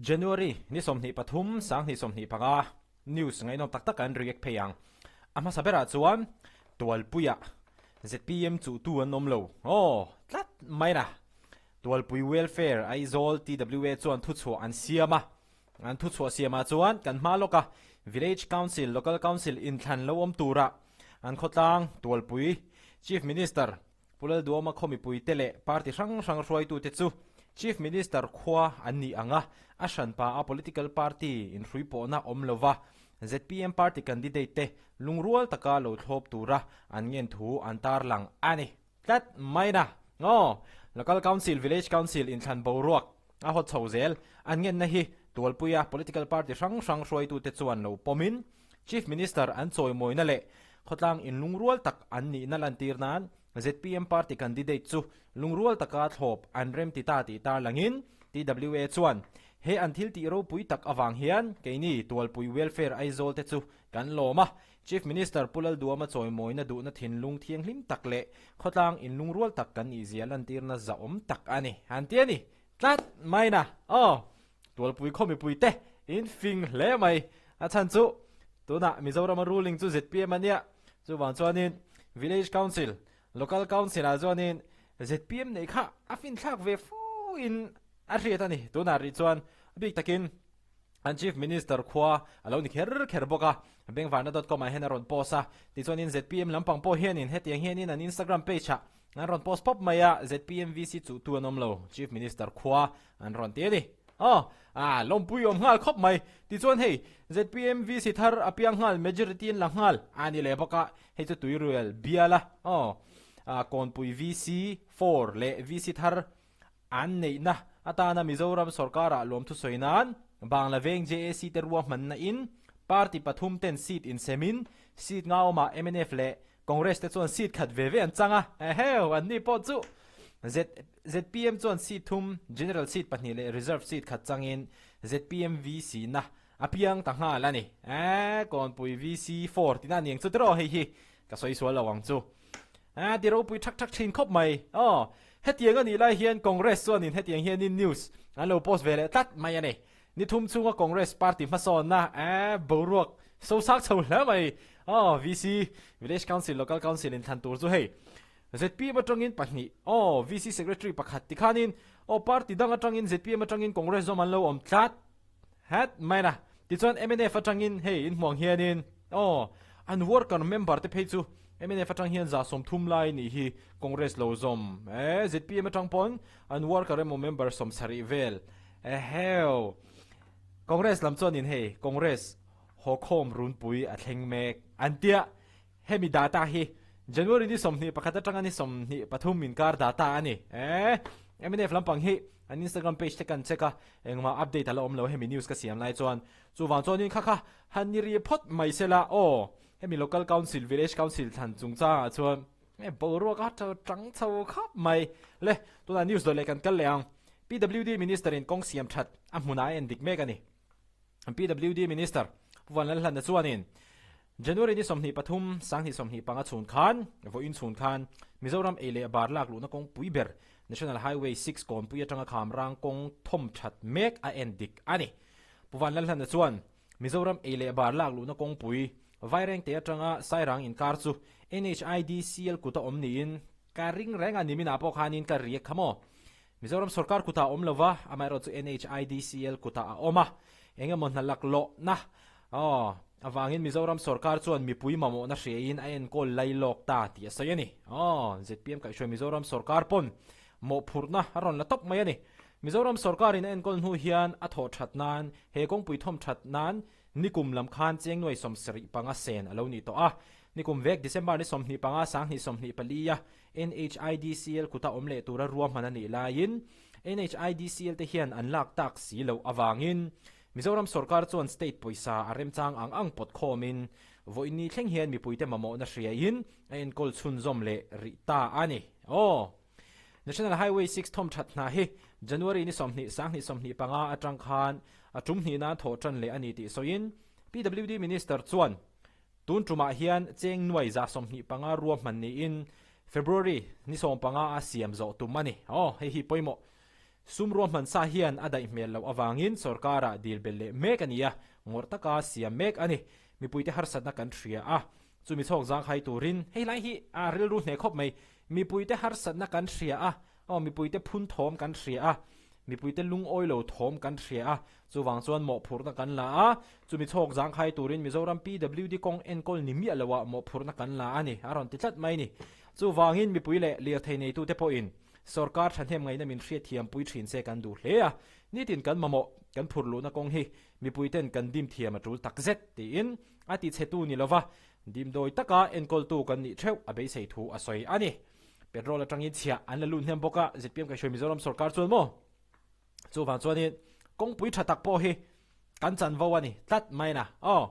January ni 23 2025 news ngaihnawm tak tak an react phei ang. A hmasa berah chuan Tualpuia zpm chuhtu an awm lo aw tlat mai na. Tualpui Welfare Aizawl TWA chuan thuchhuah an siam a, an thuchhuah siamah chuan kan hma lawka Village Council, Local Council inthlan lo awm tura an khawtlang Tualpui Chief Minister Pu Lalduama khaw mipuite leh party hrang hrang hruaitute chu Chief Minister khua an nih ang a, a hranpa a political party inhruipawhna awm lova zpm party candidate te lungrual taka lo thlawp tura an ngen thu an tarlang a ni tlat mai na. Aw, Local Council, Village Council inthlan boruak a hawt chho zel an ngenna hi Tualpuia political party hrang hrang hruaitute chuan lo pawmin Chief Minister an chawimawina leh khawtlang inlungrual tak an nihna lantir nan zpm party candidate chu lungrual taka thlawp an rem ti ta tih tarlangin TWA chuan he an thil tih ropui tak avang hian keini Tualpui Welfare Aizawl te chu kan lawm a, Chief Minister Pu Lalduama chawimawina duhna thinlung thianghlim tak leh khawtlang inlungrual tak kan nihzia lantirna zahawm tak a ni an ti a ni tlat mai na. Aw. Tualpui khaw mipui te in fing hle mai. A chhan chu tunah Mizorama ruling chu zpm a nia. Chuvang chuanin Village Council, Local Council ah chuanin zpm neih kha a finthlak ve fu in a hriat a ni. Tunah rih chuan a bik takin an Chief Minister khua a lo ni kher kher bawk a. Bengvarna dot com ah hian a rawn post a. Tichuanin zpm lampang pawh hianin hetiang hianin an Instagram page ah An rawn post pawp mai a, ZPMVC chuhtu an awm lo, Chief Minister khua an rawn ti a ni. Aw, ah, lawmpui awm nghal khawp mai. Tichuan hei, ZPMVC thar a piang nghal, majority an la nghal a ni leh bawk a, hei chu Tuiruel bial a, aw, ah, Kawnpui VC four leh VC thar an neihna atana Mizoram sorkarah lawmthu sawi nan Bangla Veng JAC te ruahmanna in party pathum ten seat insemin seat ngaawmah mnf leh Congress te chuan seat khat ve ve an chang a, eheu an ni pawh chu Z zpm chuan seat thum general seat pahnih leh reserve seat khat changin zpm VC na a piang ta nghal a ni. Eeh Kawnpui VC four tina a ni ang chu tiraw hei hi ka sawi sual lo ang chu. A ti ropui thak thak thin khawp mai. Aw, hetiang a nih lai hian Congress chuanin hetiang hianin news an lo post ve leh tlat mai a ni. Ni thum chhunga Congress party hmasawnna eh boruak so sak chho hle mai. Aw, VC, Village Council, Local Council inthlan tur chu hei zpm atangin pahnih, aw, VC Secretary pakhat tikhanin aw party dang atangin zpm atangin Congress zawm an lo awm tlat. Het mai na. Tichuan mnf atangin hei in hmuang hianin aw an worker member te phei chu mnf atang hian 30 lai nih hi Congress lo zawm eh zpm atang pawn an worker emaw member 70 vel eheu Congress lam chuanin hei Congress haw khawm runpui a thleng mek an tia Hemi data hi January ni 21 atanga ni 23 inkar data a ni. Eh, mnf lampang hi an Instagram page te kan check a, engmah update a la awm lo hemi news ka siam lai chuan. Chuvang chuanin kha kha han ni ri phawt mai sela aw, hemi local council, village council thlan chungchangah chuan eh boruak a tang chho khap mai. Le, tunah news dawh leh kan kal leh ang. PWD Minister in kawng siam that a hmunah a en dik mek a ni. PWD Minister Pu Vanlalhlana chuanin January ni 23, 2025 chhun khan, vawiin chhun khan Mizoram ei leh bar lak luhna kawngpui ber National Highway 6 kawnpui atanga Khamrang kawng thawm that mek a en dik a ni. Pu Vanlalhlana chuan Mizoram ei leh bar lak luhna kawngpui Vairengte atanga Sairang inkar chu NHIDCL kuta awm niin ka ring reng a, niminah pawh khanin ka riak kha maw? Mizoram sorkar kutah a awm lo va, amaherawhchu NHIDCL kutah a awm a. Eng emaw hna laklawhna aw avangin Mizoram sorkar chuan mipui mamawhna hriain a enkawl lai lawk ta tih a sawi a ni. Aw, zpm kaihhruai Mizoram sorkar pawn mawhphurhna a rawn la tawp mai a ni. Mizoram sorkarin a enkawl hnu hian a thawh that nan he kawngpui thawm that nan Nikum lam khan cheng nuai 75 sen a lo ni tawh a. Nikum vek December ni 25 2024 a NHIDCL kuta awm leh tura ruahman a nih laiin NHIDCL te hian an lak tak si loh avangin Mizoram sorkar chuan state pawisa a remchang ang ang pawt khawmin vawiin thleng hian mipuite mamawhna hriain a enkawl chhunzawm leh rih ta a ni. Aw! National Highway 6 thawm that hna hi January ni 20 2025 atang khan a tum hnih nan thawh tan leh a ni tih sawiin PWD Minister chuan Tun tumah hian cheng nuai 25 ruahman niin February ni 15 a siam zawh tum a ni. Aw, hei hi pawimawh. Sum ruahman sa hian a daih hmel loh avangin sorkarah dil belh leh mek a ni a, ngawrh taka siam mek a ni. Mipuite harsatna kan hria a, chumi chhawk zangkhai turin hei lai hi a rilru hneh khawp mai. Mipuite harsatna kan hria a, aw mipuite phun thawm kan hria a, mipuite lungawi lo thawm kan hria a, chuvang chuan mawhphurhna kan la a, chumi chhawk zangkhai turin Mizoram PWD kawng enkawl ni miah loah mawhphurhna kan la a ni, a rawn ti tlat mai a ni. Chuvangin mipui leh lirthei neitute pawhin Sorkar thahnem ngaihna min hriatthiam pui thin se kan duh hle a, nitin kan mamawh kan phur luhna kawng hi mipuiten kan dim thiam a tul takzet tiin a ti chhetu ni lova dimdawi taka enkawltu kan nih theuh a beisei thu a sawi a ni. Petrol atangin chhiah an la lut hnem bawk a, zpm kaihhruai Mizoram sorkar chuan maw? Chuvang chuanin kawngpui tha tak pawh hi kan chanvo a ni tlat mai na aw.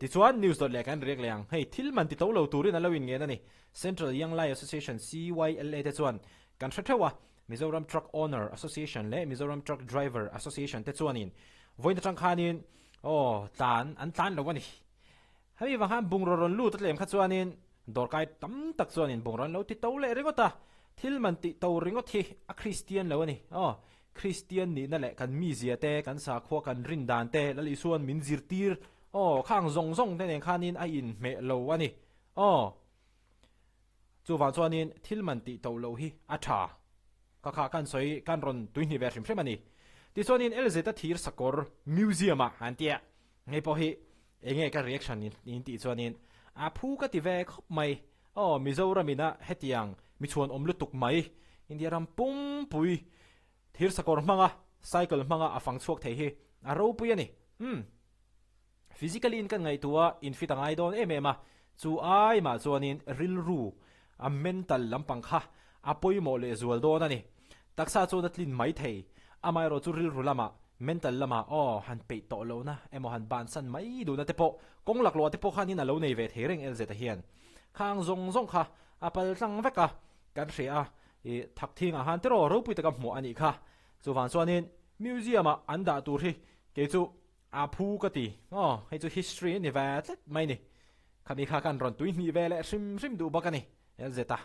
Tichuan news dawt leh kan riak leh ang. Hei thil man ti to lo turin an lo inngen a ni. Central Young Lai Association, CYLA, te chuan kan hre theuh a, Mizoram Truck Owner Association leh Mizoram Truck Driver Association te chuanin vawiin atang khanin aw tlan an tlan lo a ni. Hemi vang khan bungraw rawn lut a tlem kha chuanin dawrkai tam tak chuanin bungraw an lo ti to leh ringawt a, thil man tih to ringawt hi a Kristian lo a ni. Aw, Kristian nihna leh kan mizia te, kan sakhua kan rin dan te Lal Isua'n min zirtir aw khang zawng zawng te nen khanin a inhmeh lo a ni. Aw, chuvang chuanin thil man tih to loh hi a tha. Ka kha kan sawi kan rawn tuihnih ve hrim hrim a ni. Tichuanin LZ a thir sakawr Museum ah an tia. Hei pawh hi enge ka reaction in tih chuanin a phu ka ti ve khawp mai. Aw Mizoram ina hetiang mi chhuan awm lutuk mai India ram pumpui thir sakawr hmanga cycle hmanga a fang chhuak thei hi a ropui a ni. Umm physically in kan ngaihtuah a in fit a ngai dawn em em a chu ai mah chuanin rilru a mental lampang kha a pawimawh leh zual dawn a ni. Taksa chuan a tlin mai thei amaherawh chu rilru lamah Mental lamah aw han peih tawh lohna emaw han bansan mai duhna te pawh kawng laklawh te pawh khanin a lo nei ve thei reng LZ a hian khang zawng zawng kha a pal tlang vek a kan hria a i thak thingah khan tiraw ropui taka hmuh a nih kha chuvang chuanin museum ah an dah tur hi kei chu a phu ka ti aw hei chu history a ni ve tlat mai ni khami kha kan rawn tui hnih ve leh hrim hrim duh bawk a ni. LZ a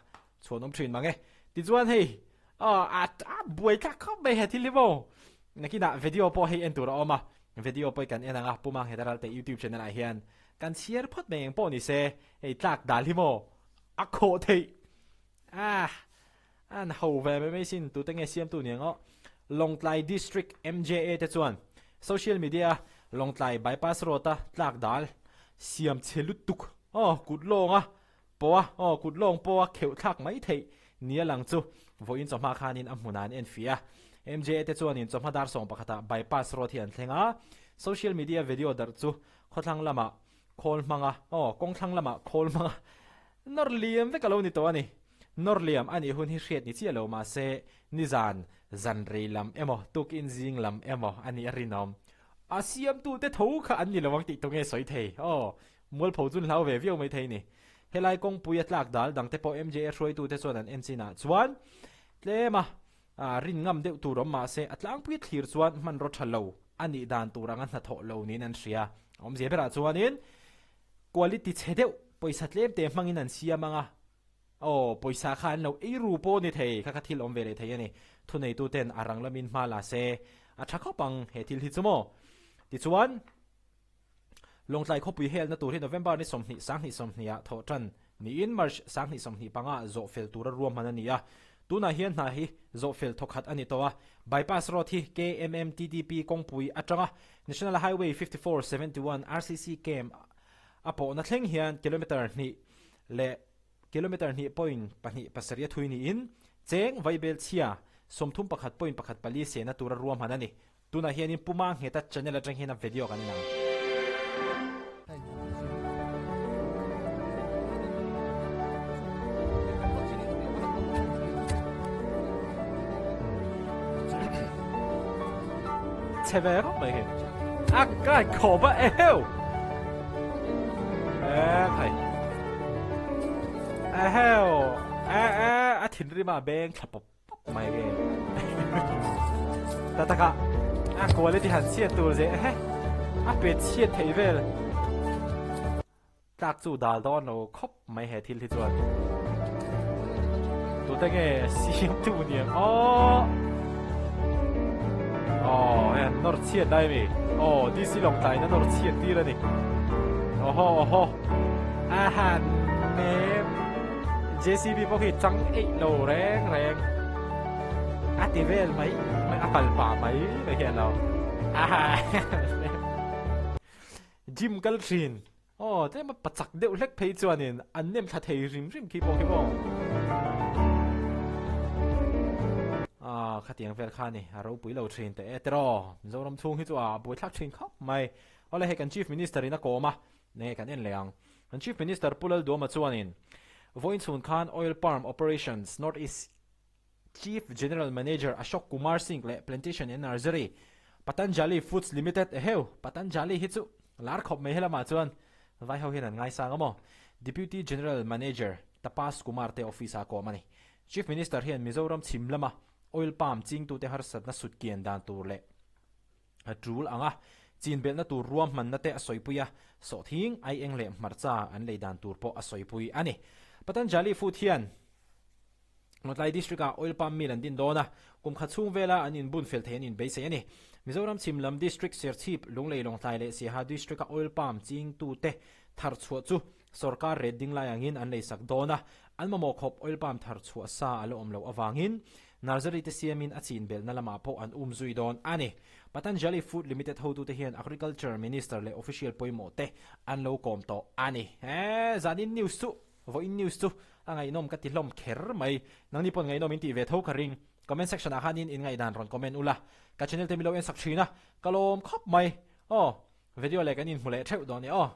chhuan awm thin mang e. Tichuan hei a buai thlak khawp mai he thil hi maw. Nakinah video pawh hei en tur a awm a, video pawh kan en ang a, Pu Mang Heta Ralte YouTube channel ah hian kan chhiar phawt mai eng pawh ni se hei tlak dal hi maw a khawh theih ah an ho ve mai mai sin tute nge siamtu ni ang aw. Lawngtlai District MJA te chuan social media Lawngtlai bypass road a tlak dal siam chhe lutuk aw kut lawnga Pawh a, aw, kut lawng pawh a kheuh thlak mai theih ni a lang chu. Vawiin chawhma khanin a hmunah an enfiah a. MJA te chuanin chawhma dar sawng pakhatah bypass road hi an thleng a. Social media video darh chu khawthlang lamah khawl hmanga, aw, kawngthlang lamah khawl hmanga nawr liam vek a lo ni tawh a ni. Nawr liam a nih hun hi hriat ni chiah lo mahse nizan zan rei lam emaw tukin zing lam emaw a nih a rinawm. A siamtute tho kha an ni lo ang tih tu nge sawi thei? Aw, Mualpho chu hlau ve viau mai thei ni. Helai kawngpui a tlak dal dangte pawh MJA hruaitute chuan an en chinah chuan tlem a rin ngam deuh tur awm mahse a tlangpui thlir chuan hmanraw tha lo a nih dan tur anga hnathawh lo niin an hria. A awmzia berah chuanin quality chhe deuh pawisa tlemte hmangin an siam ang a, aw pawisa kha an lo ei ru pawh ni thei kha kha thil awm ve leh thei a ni. Thuneituten a rang lamin hma la se a tha khawp ang he thil hi chu maw. Tichuan. Lawngtlai khawpui helna tur hi November ni 20, 2020 ah thawh tan niin March 2025 ah zawh fel tura ruahman a ni a. Tunah hian hna hi zawh fel thawkhat a ni tawh a. Bypass road hi KMMTTP kawngpui atanga National Highway 54, 71 RCC Camp a pawhna thleng hian kilometre hnih leh kilometre hnih point pahnih pasarih a thui niin cheng vaibel chhia 31 point pakhat pali sehna tura ruahman a ni. Tunah hianin Pu Mangheta channel atang hian a video kan en ang. Chhe ve khawp mai hi. A kai khawp a eheu. E khai. Eheu. E e a thinrim a beng thla pawp. Mai nge ta taka a quality han chhiat tur ze he a pe chhiat thei vel tlak chu dal dawn lo khawp mai he thil hi chuan tute nge siam tu niang aw. an nawr chhiat lai a mi? Aw, DC Lawngtlaiin a nawr chhiat tir a ni. Awhaw, awhaw. A han nem. JCB pawh khi chang eih lo reng reng. A ti vel mai mai, a kal pah mai mai hian lo. A han nem. Gym kal thin. Aw, tlem a pachak deuh hlek phei chuanin an nem thla thei hrim hrim khi pawh khi maw? Ah, khatiang vel kha ni, a ropui lo thin teh e tiraw. Mizoram chhung hi chu a buaithlak thin khawp mai. Awle hei kan Chief Minister in a kawm a, nge kan en leh ang. Kan Chief Minister Pu Lalduama chuanin vawiin chhun khan Oil Palm Operations North East Chief General Manager Ashok Kumar Singh leh Plantation and Nursery, Patanjali Foods Limited eheu, Patanjali hi chu lar khawp mai helamah chuan vai ho hian an ngaisang a maw? Deputy General Manager Tapas Kumar te office ah kawm a ni. Chief Minister hian Mizoram chhim lama oil palm chingtute harsatna sutkian dan tur leh a tul ang a, chinbelhna tur ruahmanna te a sawipui a, sawhthing, aieng leh hmarcha an lei dan tur pawh a sawipui a ni. Patanjali Food hian Lawngtlai District-ah Oil Palm Mill an din dawn a, kum khat chhung vela an inbun fel thei an inbeisei a ni. Mizoram chhim lam District Serchhip, Lunglei, Lawngtlai leh Siaha District-a Oil Palm chingtute thar chhuah chu sawrkar ret ding lai angin an leisak dawn a, an mamawh khawp Oil Palm thar chhuah sa a la awm loh avangin Nursery te siamin a chin belhna lamah pawh an um zui dawn a ni. Patanjali Food Limited hotute hian Agriculture Minister leh official pawimawh te an lo kawm tawh a ni. He zanin news chu Vawiin news chu a ngaihnawm ka ti hlawm kher mai. Nangni pawn ngaihnawm in tih ve tho ka ring. Comment section ah khanin in ngaihdan rawn comment ula. Ka channel te mi lo en sak thin a, ka lawm khawp mai. Aw, video leh kan inhmu leh theuh dawn e aw.